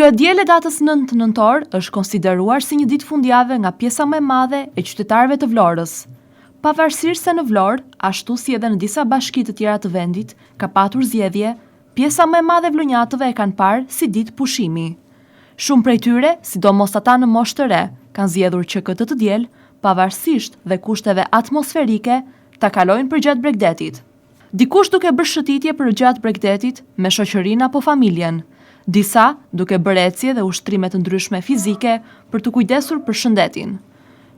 Kjo e diel e datës 9 nëntor është konsideruar si një ditë fundjave nga pjesa më e madhe e qytetarëve të Vlorës. Pavarësisht se në Vlorë, ashtu si edhe në disa bashki të tjera të vendit, ka patur zgjedhje, pjesa më e madhe e vlonjatëve e kanë parë si ditë pushimi. Shumë prej tyre, sidomos ata në moshë të re, kanë zgjedhur që këtë të diel, pavarësisht dhe kushteve atmosferike, ta kalojnë përgjatë bregdetit. Dikush duke bërë shëtitje përgjatë bregdetit me shoqërinë apo familjen, disa duke bërë ecje dhe ushtrime të ndryshme fizike për t'u kujdesur për shëndetin.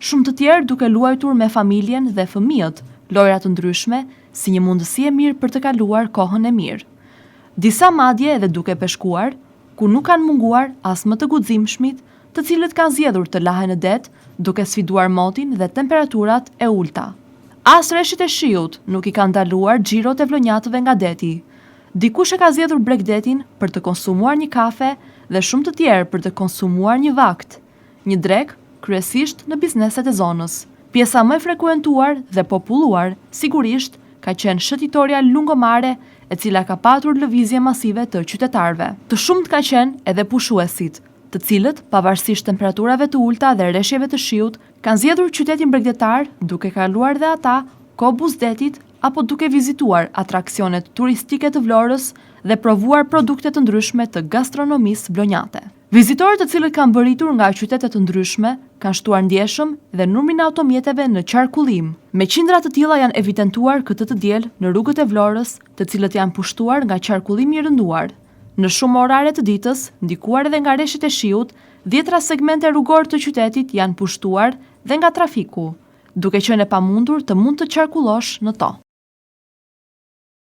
Shumë të tjerë duke luajtur me familjen dhe fëmijët lojra të ndryshme si një mundësi e mirë për të kaluar kohën e mirë. Disa madje edhe duke peshkuar, ku nuk kanë munguar as më të guximshmit, të cilët kanë zgjedhur të lahen në det, duke sfiduar motin dhe temperaturat e ulëta. As reshjet e shiut nuk i kanë ndaluar xhirot e vlonjatëve nga deti. Dikush e ka zgjedhur bregdetin për të konsumuar një kafe dhe shumë të tjerë për të konsumuar një vakt, një drekë, kryesisht në bizneset e zonës. Pjesa më e frekuentuar dhe populluar, sigurisht, ka qenë shëtitorja Lungomare, e cila ka patur lëvizje masive të qytetarëve. Të shumtë kanë qenë edhe pushuesit, të cilët, pavarësisht temperaturave të ulëta dhe reshjeve të shiut, kanë zgjedhur qytetin bregdetar duke kaluar dhe ata kohë buzë detit apo duke vizituar atraksionet turistike të Vlorës dhe provuar produkte të ndryshme të gastronomisë vlonjate. Vizitorët të cilët kanë mbërritur nga qytete të ndryshme kanë shtuar ndjeshëm dhe numrin e automjeteve në qarkullim. Me qindra të tilla janë evidentuar këtë të diel në rrugët e Vlorës, të cilët janë pushtuar nga qarkullimi i rënduar. Në shumë orare të ditës, ndikuar edhe nga reshjet e shiut, dhjetra segmente rrugorë të qytetit janë pushtuar dhe nga trafiku, duke qenë e pamundur të mund të qarkullosh në to.